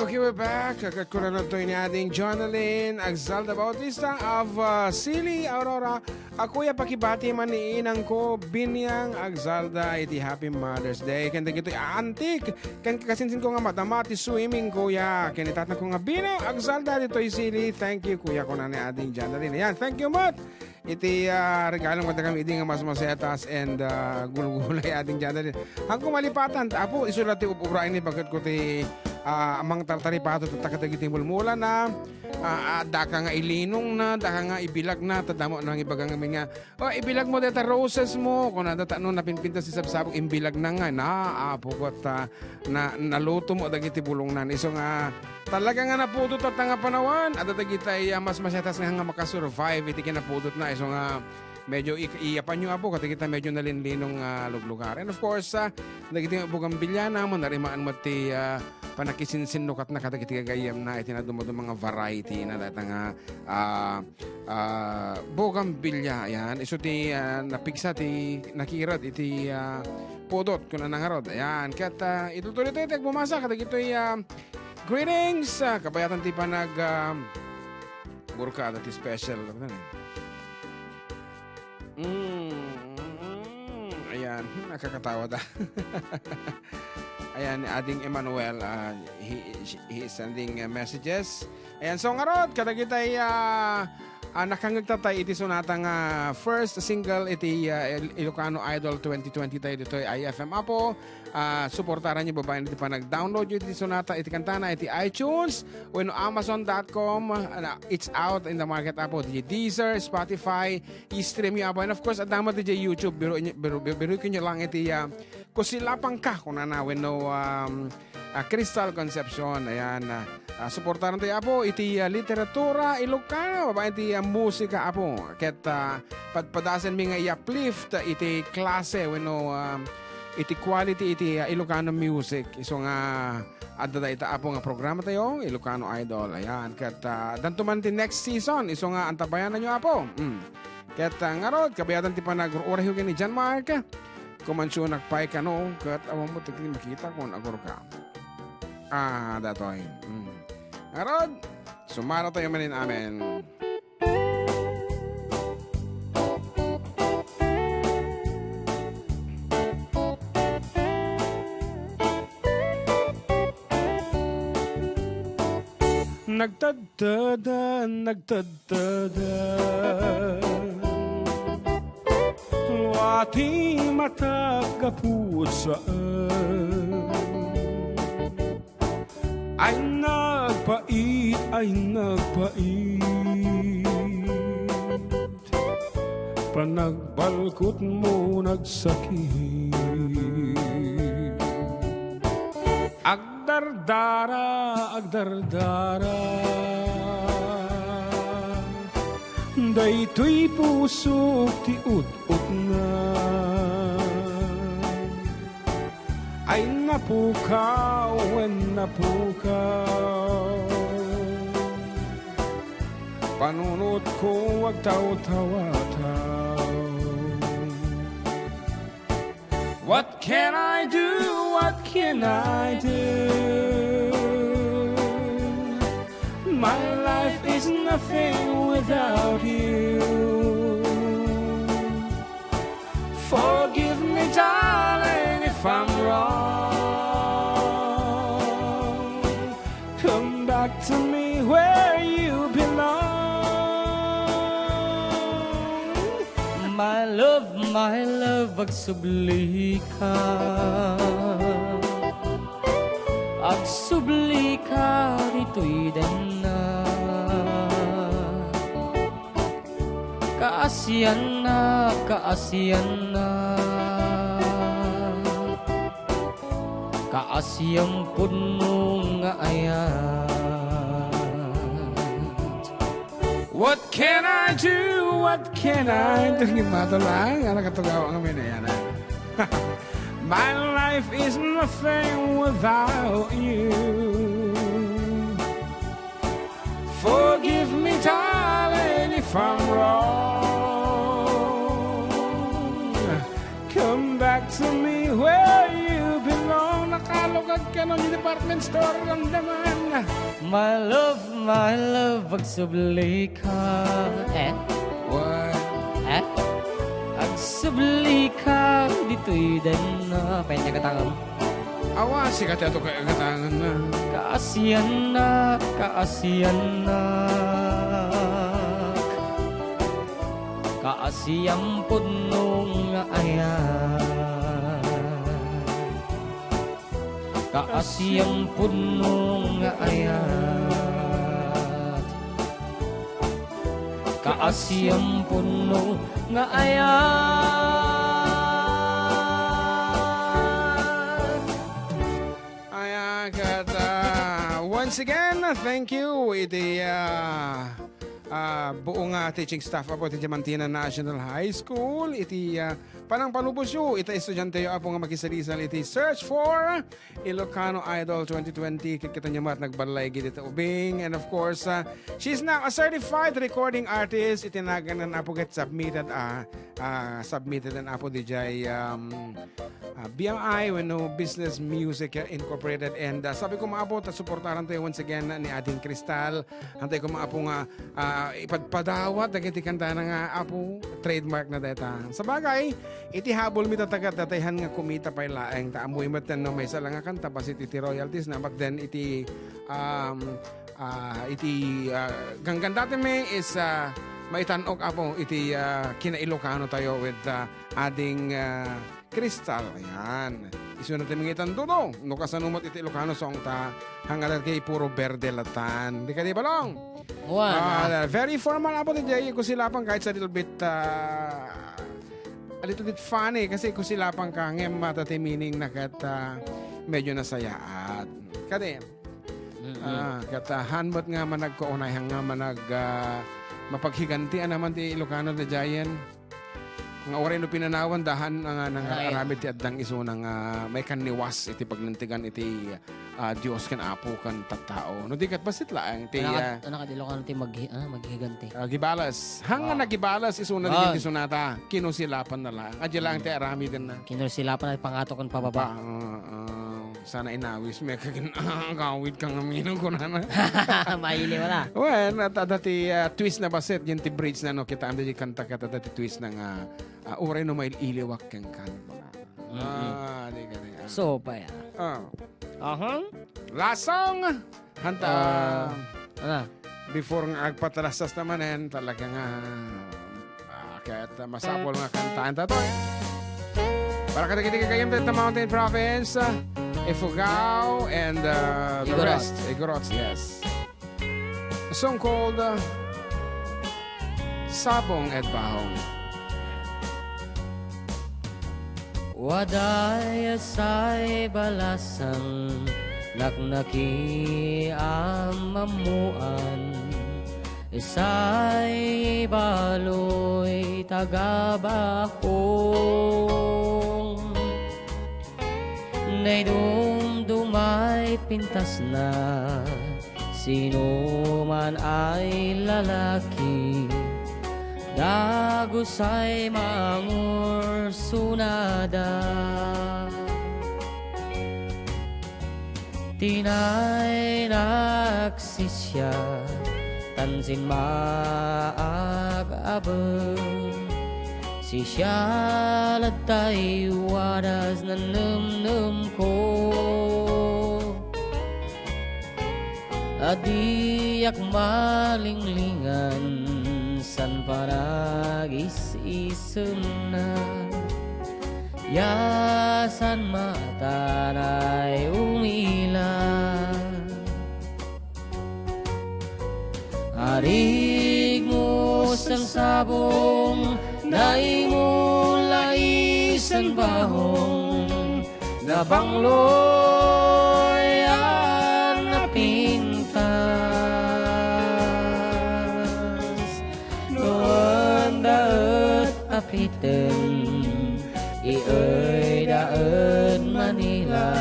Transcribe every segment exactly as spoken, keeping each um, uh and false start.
Okay, we're back. Agkakuna toy ni ading Jonalyn Agzalda Bautista of, uh, Sili, Aurora. Ako ya pakibati man ni inang ko, Binyang Agzalda, iti Happy Mother's Day. Ken dagitoy antik, ken kasinsin ko nga madama ti swimming, kuya. Ken itatang ko nga Bino Agzalda ditoy Sili. Thank you, kuya, kuna ni ading Jonalyn. Ayan, thank you, Mot. Iti, ah, regalo nga dagam idi nga mas masetas and, ah, gulgulay ading Jonalyn. Agko malipatan, apo, isu la ti ub-ubraen ni baket ko ti, ah, mangtartaripato tatta kadagiti mulmulana, ah, ah, daka nga ilinongna, daka nga ibilagna, ta damo nangibaga ngamin nga, "Oh, ibilagmo deta roses mo," kunada, ta no napinpintas ti sabsabak, imbilagna nga, na, apo ko, ta, na, nalutom dagiti bulongnan. Isu nga, talaga nga napudot tatta nga panawan. Adda dagitay, ah, mas masetas nga, nga makasurvive iti kinapudotna. Isu nga, medyo i-, iyapanyo, apo, kadagita medyo nalinlinong, ah, luglugar. And of course, ah, dagiti bugambilya namon, narimaan met ti, ah, panakisinsinnukatna kadagiti gagayyemna iti nadumaduma nga variety na data nga, ah, ah, bugambilya. Ayan, isu ti, ah, napigsa ti nakired iti, ah, pudot kuna nangarod. Ayan, ket, ah, itutuloy tayo ti agbumasa kadagitoy, ah, greetings, ah, kabayatan ti panag, ah, burka, that is special. Ano na? Mm, mm, ayan, hmm, nakakatawa ta. Ayan, ni Ading Emmanuel, ah, he, he is sending, uh, messages. Ayan, so ngarud, kadagitay, ah, ah, nakangegtatay iti sunata nga first single iti, ah, Il-, Ilocano Idol twenty twenty tayo ditoy I F M Apo. Ah, suportaran niyo babaen iti panag-download niyo iti sunata, iti kantana, iti iTunes, wenno amazon dot com, ah, it's out in the market, apo, iti Deezer, Spotify, i-stream niyo, apo. And of course, adda met iti YouTube, biro, biro, biro, biro niyo lang iti, ah, Kusilapangka, kunana, wenno, um, ah, Crystal Concepcion, ayan, ah, ah, suportaran tayo, apo, iti, ah, literatura Ilocana, babaen iti, ah, musika, apo. Ket, ah, padpadasenmi nga i-uplift iti klase wenno, um, iti quality iti, ah, Ilocano music. Isu nga adda dayta, apo, nga programa tayo, Ilocano Idol. Ayan, ket, ah, danto man ti next season. Isu nga antabayanan niyo, apo. Mm. Ket, ah, ngarud, kabayatan ti panagruray ken ni John Mark. Kumansionak pay kano, ket awan mo ti makita kon agurka. Ah, datoy. Mm. Ngarud, sumara tayo manen amen. Nagtadtada, nagtadtada. Wa ti matak gapu saan. Ay nagpait, ay nagpait. Panagbalkut mo nagsakit. Agdardara, agdardara. Daytoy pusok ti ut-utna. Ay napukaw, wen napukaw. Panunotko agtawtawataw. What can I do? What can I do? My life is nothing without you. Forgive me, darling, if I'm wrong. Come back to me where you belong. My love, my love, agsubli ka. Agsubli ka ditoy denna. Kaasianna, kaasianna. Kaasian pudno nga ayat. What can I do? What can I do? Ngimmato lang, anak at tugawa nga may nayanan. My life is nothing without you. Forgive me, darling, if I'm wrong. Come back to me where you belong. Nakal- Tugag kano ni department store lang naman. My love, my love, agsublika. Eh? What? Eh? Agsublika, ditoy den na. Pwede ka tangam. Awa, sikat ato ka-, katangan na. Kaasian na, kaasian na. Kaasian pudno nga ayat. Kaasian pudno nga ayat. Kaasian pudno nga ayat. Ayan, ket, ah, once again, thank you iti, ah, ah, buo nga teaching staff, Apo, iti Diamantina National High School, iti, ah, panangpalubosyo ita estudianteyo, Apo, nga makisalisal iti Search for Ilocano Idol twenty twenty. Ket kitaenyo met, nagballay gid ita ubing. And of course, ah, she's now a certified recording artist. Iti nagan-, Apo, ket submitted, ah, ah, submitted an Apo diay, um, ah, B M I wenno Business Music, ah, Incorporated. And, ah, sabi ko, Apo, ta suportaran tayo once again ni Ading Cristal. Antay ko, Apo, nga, ah, ipadpadawat dagiti kantana nga, Apo, trademark na dayta. Sa bagay, iti habol mi, tatagad, datayhan nga kumita pay laeng. Ta ammoyo met no maysa la nga kanta, bassit iti royalties na, but then iti, um, ah, iti, ah, ganggan dati mi is, ah, maitan-ok, Apo, iti, ah, kinailokano tayo with, ah, Ading, ah, Cristal. Ayan. Isuna ti mangitan, Dodo. No kasano met iti Ilocano song ta, hanggadat kay puro berde latan. Di kadi, Balong? Wan, Ah, ah. Very formal, Apo, diay. Kusilapan kahit sa little bit, ah, a little bit funny kasi kusilapan ka, ngem mata ti meaning na ket, ah, medyo nasayaat. Kadi, Mm-mm. Ah, ket, ah, han met nga managkuunay, han nga manag-, ah, mapaghiganti a naman ti Ilocano diayen. Nga uray no pinanawan, dahan nga nangar-aramid ti addang isuna nga maikanniwas iti paglentigan iti, ah, Dios ken Apo ken tattao. No di ket bassit laeng ti, Anak, ah, anak ti Ilocano ti maghi-, ah, maghiganti. Ah, gibales. Han nga Wow. nagibales isuna Wow. diay ti sunata. Kinusilapan na laeng. Adya laeng ti aramidenna. Kinusilapan a pangato ken pababa. Pa-, ah, ah, sana inawis mi kagin-, agawid ka ngamin, kunana. Mailiw na. Well, at adda ti, ah, twist na bassit, diay ti bridge na, no, kitaem diay kanta ket adda ti twist na nga, ah, uray no mail-iliwak kenka. Mm-mm. Ah, di ka na, ah. So, pa ya. Ah. Aha. Lasong! Hanta, Ah, ano? Before nga agpatalastas ta manen, talaga nga, ah, ket masapul nga kantaan ta to, eh. Para kadagiti gagayyem ta Mountain Province, ah, Ifugao, and, ah, the Igorots. rest. Igorots, yes. A song called, ah, Sabong ed Bahong. Waday say balasang naknaki a mammuan, say baloy taga Bahong. Naidumdumay pintasna, sino man ay lalaki, dagus ay mangursunada. Tinaynak sisya, tan sinmaak a beg. Sisya latta ti wadas nannemnemko. A diak malinglingan san panagis-isemna. Ya san matanay umila. Arigmo sang sabong, naimula isen bahong, nabangloy a napintas. No adda et apiten, ieyda ed Manila.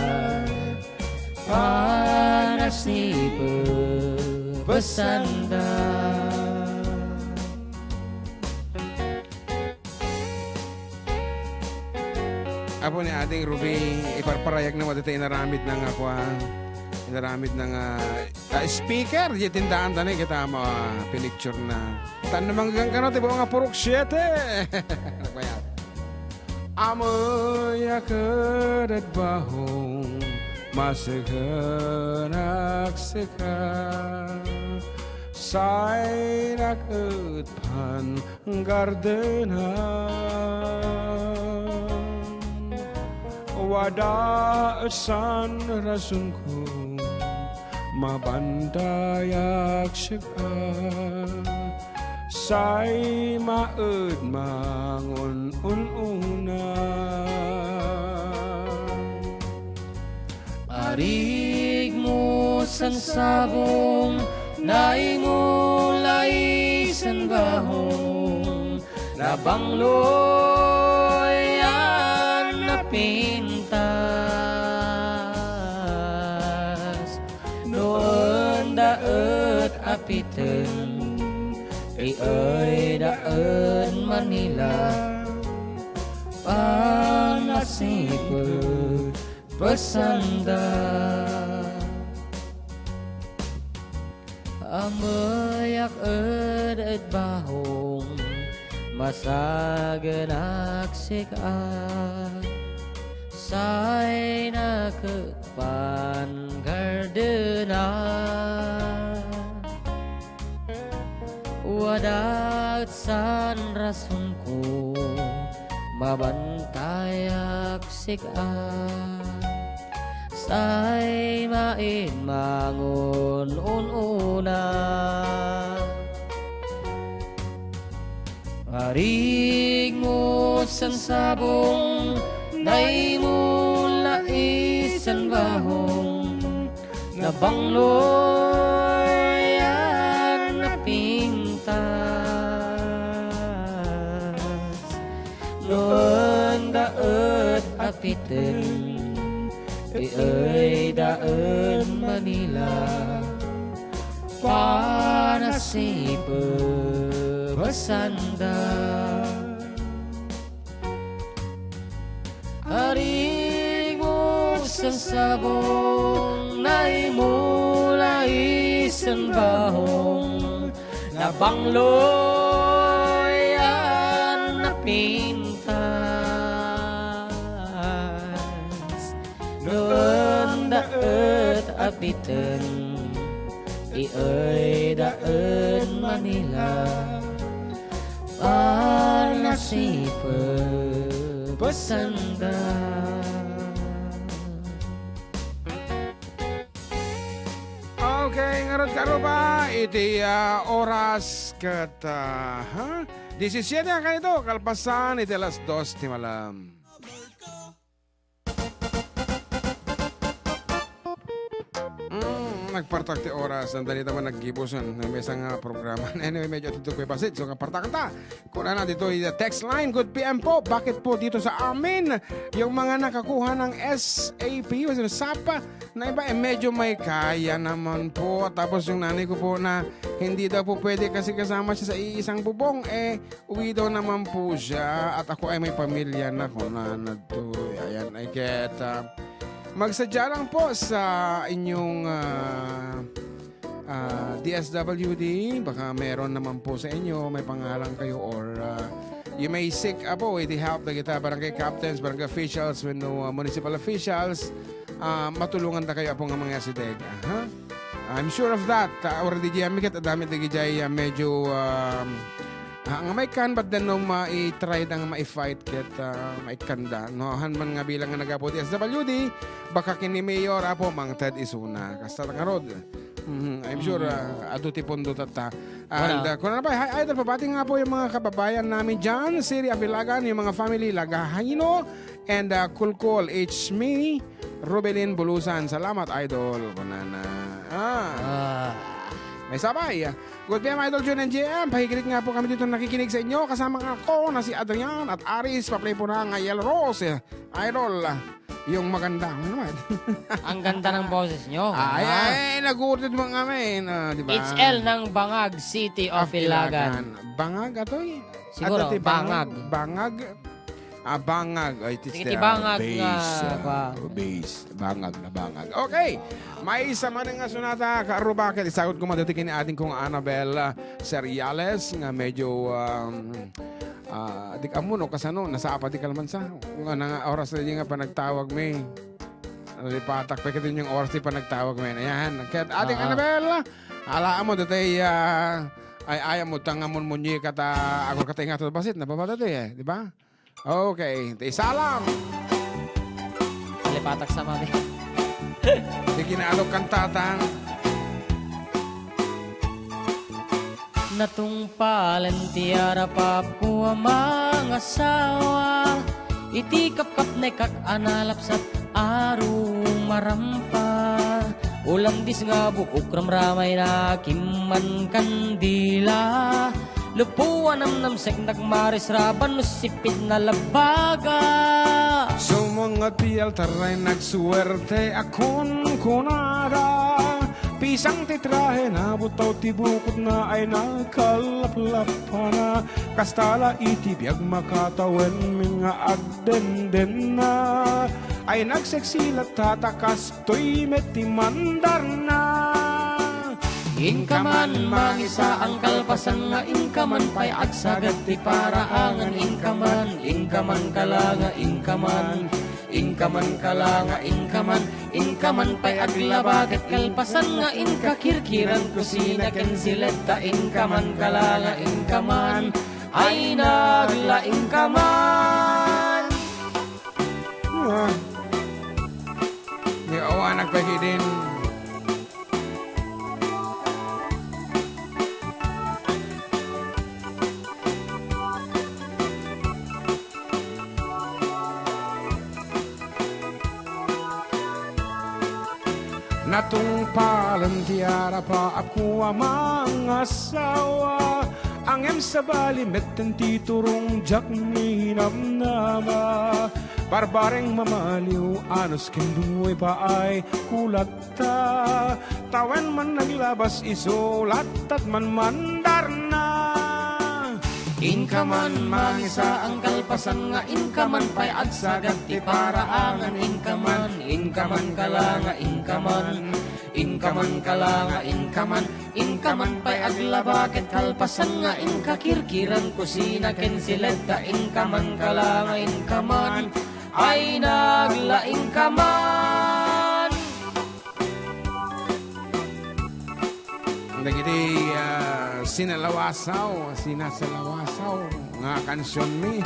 Panas ni ipepesanda. A Ni Ading Ruby, iparparayag na mo dita inaramid na nga kuan. Inaramid na nga, ah, speaker, di tindaanta ni kita mo, ah, pinicture na. Tan no manggang kano, ti buong nga purok siete. Ano ba yan? Amoy a ket ed bahong, masegenak sika. Say na ket pan gardenan. Wada et san rasonko, mabantayak sika, say maet mangun-un-una. Arigmo sen sabong, naimula isen bahong, nabangloy a napintas. No enda et apiten, ieyda en Manila, panasipet pesanda. Ameyak ed, ed bahong, masagenak sika. Say na ket pan gardenan. Wada et san rasonko, mabantayak sika. Say maet mangun-un-una. Arigmo sen sabong, naimula isen bahong, nabangloy a napintas. No enda et apiten, ieyda en Manila, panasipet pesanda. Arigmo sen sabong, naimula isen bahong, nabangloy a napintas. No enda et apiten, ieyda en Manila, panasipet pesanda. Okay, ngarud karuba, iti, ah, oras ket, ah, ha? Disisiete na kanito, kalpasan iti alas dos ti malam. Mm, nagpartak ti oras. Nanda dita man naggibusan. May isa nga programa. Anyway, medyo atidto ko yung pasit. So, kapartakan ta. Kunana dito, yung text line, "Good P M po. Bakit po dito sa amin? Yung mga nakakuha ng S A P, yung sapa, na iba, eh, medyo may kaya naman po. Tapos yung nanay ko po na hindi daw po pwede kasi kasama siya sa iisang bubong, eh, uwi daw naman po siya. At ako ay may pamilya na, kunana to." Ayan, ay ket, ah, magsadya lang po sa inyong, ah, ah, D S W D, baka meron naman po sa inyo, may pangalan kayo, or, ah, you may seek, apo, iti help dagita barangay captains, barangay officials, wenno, ah, municipal officials, ah, matulungan da kayo, apo, nga mga sideg. Aha. I'm sure of that. Ah, already diyan, miket, adamit dagijay, ah, medyo, ah, ah, nga maikkan, but then no, ma-try da nga ma-fight ket, ah, maikkanda. No, han man nga bilang nga nagapu ti S W D, baka ken ni Mayor, apo, mangted isuna. Kasta ta ngarud. Mhm, I'm sure, ah, adu ti pundo tatta. And, ah, kuna na ba, hi, idol, pabati nga po yung mga kababayan namin dyan, Siri Abilagan, yung mga family, Lagahino, and, ah, Kulkul, H. Me, Rubelin Bulusan. Salamat, idol. Kunana. Ah. Ah. May sabay. Good P M, Idol Jun and J M. Pakigreet nga po kami dito nakikinig sa inyo. Kasama nga ako na si Adrian at Aris. Pa-play po na nga Yellow Rose. Idol, yung maganda. Ano naman? Ang ganda ng boses nyo. Ay, ah, ay, nag-uurtid mo nga, men. Ah, di ba? H L ng Bangag City of Ilagan. Bangag, atoy? Siguro, Adati Bangag. Bangag. Bangag. Ah, bangag. Ay, it is Dagiti the bangag nga bass, ah, ba- bass. Bangag na bangag. Okay. Maysa manen nga sonata, kaarrubaket, isagut koma ditoy ken ni adingko nga Annabel, ah, Seriales, nga medyo, um, ah, di ka ammo no kasano, nasapa di kalmansa. Nga na nga oras na di nga panagtawagmi. Nalipatak pay kadin nga oras ti panagtawagmi. Ayan. Ket ading Ah. Annabel, alaam mo, ditoy, ah, ay, ay, mo, tangamon mo, nyi, kata, agor kata ingato basit, nababata ti, eh, di ba? Okay, ti salam. Nalipatak sa mami. Di kinaalok kantata. Natungpalen ti arapapko a mangasawa, iti kapkapnekak a nalapsat a rumarampa. Ulandis nga bukok ramramayna, kimman kandila. Lepo a namnamsek, nagmarisraban no sipit na labaga. Sumangad ti altar ay nagsuerte a kunkunada. Pisang ti trahe, nabutaw ti bukotna ay nakalaplappana. Kasta la iti biag makatawenmi nga agdendenna. Ay nagseksi latta ta kastoy met ti mandarna. Inka man mangisaang kalpasan nga inka man pay agsagat ti paraangan, inka man, inka man kala nga inka man, inka man kala nga inka man, inka man pay aglaba ket kalpasan nga inka kirkirang kusina ken siled ta inka man kala nga inka man, ay naglaing ka man. Ah. Ni awanak pay kidin. Natungpalen ti arapapko a mangasawa, ngem sabali metten ti turong diak ninamnama. Barbareng mamaliw, anus ken dungngay paay, kulat ta tawen man naglabas isu, lattat man mandarna. Inka man mangisaang kalpasan nga inka man pay agsagat ti paraangan, inka man, inka man kala nga inka man, inka man kala nga inka man, inka man pay aglaba ket kalpasan nga inka kirkirang kusina ken siled ta inka man kala nga inka man, ay naglaing ka man. Dagiti, ah, sinalawasaw, sinasalawasaw nga kansionmi.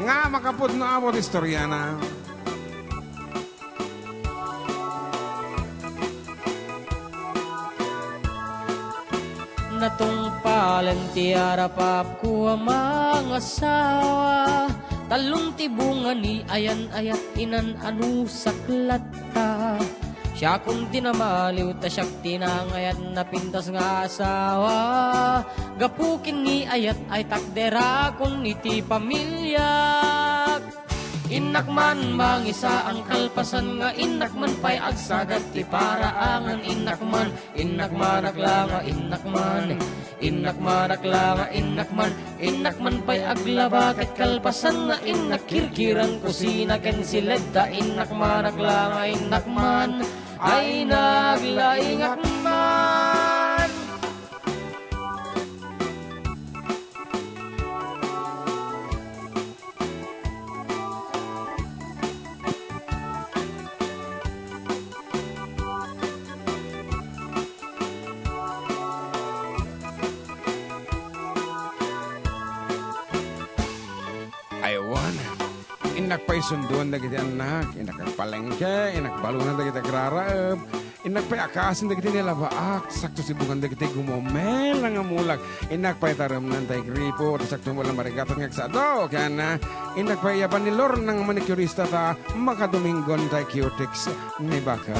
Nga makapudno, Apo, ti istoriana. Natungpalen ti arapapko a mangasawa, tallon ti bunga ni ayan-ayat, inan-anusak latta. Siakon ti namaliw ta siak ti nangayat, napintas nga asawa. Gapu ken ni ayat ay takderakon iti pamiliak. Innak man mangisaang kalpasan nga innak man pay agsagat ti paraangan, innak man, innak man akla nga innak man, innak man akla nga innak man, innak man pay aglaba ket kalpasan nga innak kirkirang kusina ken siled ta innak man akla nga innak man, ay naglaingak man. Aywan. Innak pay sunduan dagiti annak, innak agpalengke, innak balunan dagiti agraraep, innak pay akasen dagiti nilabaak, sakto sibungan dagiti gumomela nga mulak, innak pay taremnan tay gripo, ta sakto met la marigaton nga agsado, ken, ah, innak pay iyaban ni Lorna nga manicurista ta makadominggon tay cutex ni baka.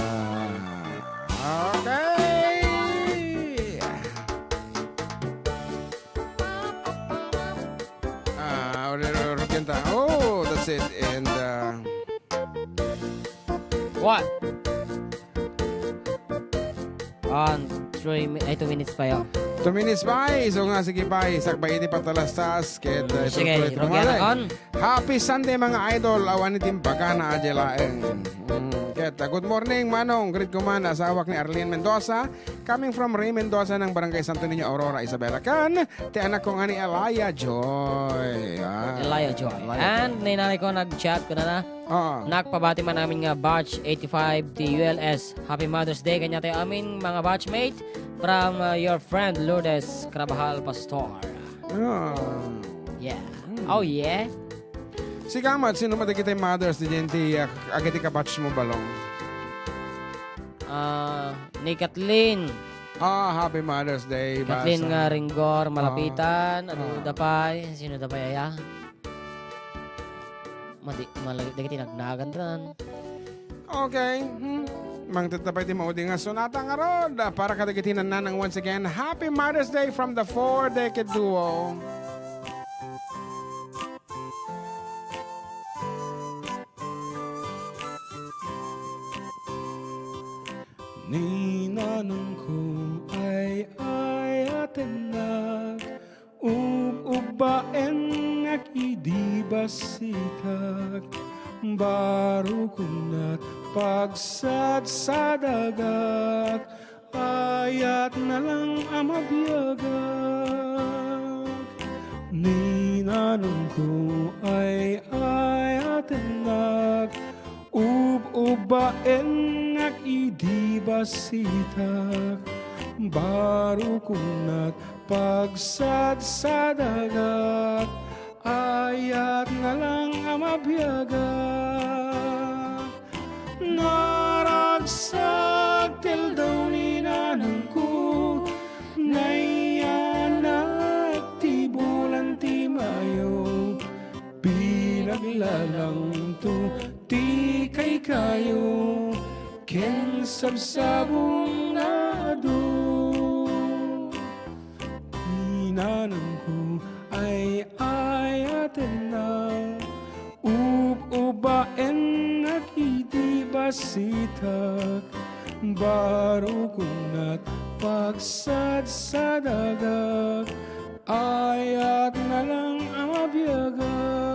Okay. Ah, uri-, uri-, uri-, kanta. Oh, that's it. And, uh, What? One, Three mi-, ay, two minutes pa, yo. Two minutes pa, isu nga, sige pa, sakbay iti patalastas, ket, uh, sige, itultuloy iti rugi pamati. Happy Sunday, mga idol. Awan iti imbagana a diay laeng. Mm, ket, uh, good morning, Manong. Greet ko man, asawak ni Arlene Mendoza, coming from Ray Mendoza ng Barangay Santo Niño, Aurora, Isabela. Ken, ti anakko nga ni Elia Joy. Ah, Elia Joy. Elia Joy. And ni nanay ko nag-chat ko na na. Ah. Nagpabati man amin nga batch eighty-five ti U L S. Happy Mother's Day kaniatayo amin, mga batchmate. From, uh, your friend Lourdes Carabajal Pastor. Ah. Yeah. Hmm. Oh, yeah. Sika met, sino met dagiti mothers diay ti, uh, agiti kabatch mo, Balong? Ah, ni Kathleen. Ah, happy Mother's Day, Kathleen basa. Nga Ringgor, malapitan. Ah. Adu, ah. Da pay. Sino da pay aya? Madi-, mala-, dagiti nagnagan tanan. Okay. Hmm. Mangted ta pay ti maudi nga sonata ngarud, ah, para kadagiti nannanang. Once again, happy Mother's Day from the Four Decade Duo. Ni nanangko ay ayatennak, ub-ubbaennak idi bassitak, barukongnak, pagsadsadagak, ayatna lang a mabiagak. Ni nanangko ay ayatennak, ub-ubbaennak idi bassitak, barukongnak, pagsadsadagak, ayatna lang a mabiagak. Naragsak ti aldaw ni nanangko, nayanak ti bulan ti Mayo, pinaglalangto ti kaykayo ken sabsabong nga adu. Ni nanangko ay ayatennak, ub-ubbaennak idi bassitak, barukongnak, pagsadsadagak, ayatna lang a mabiagak.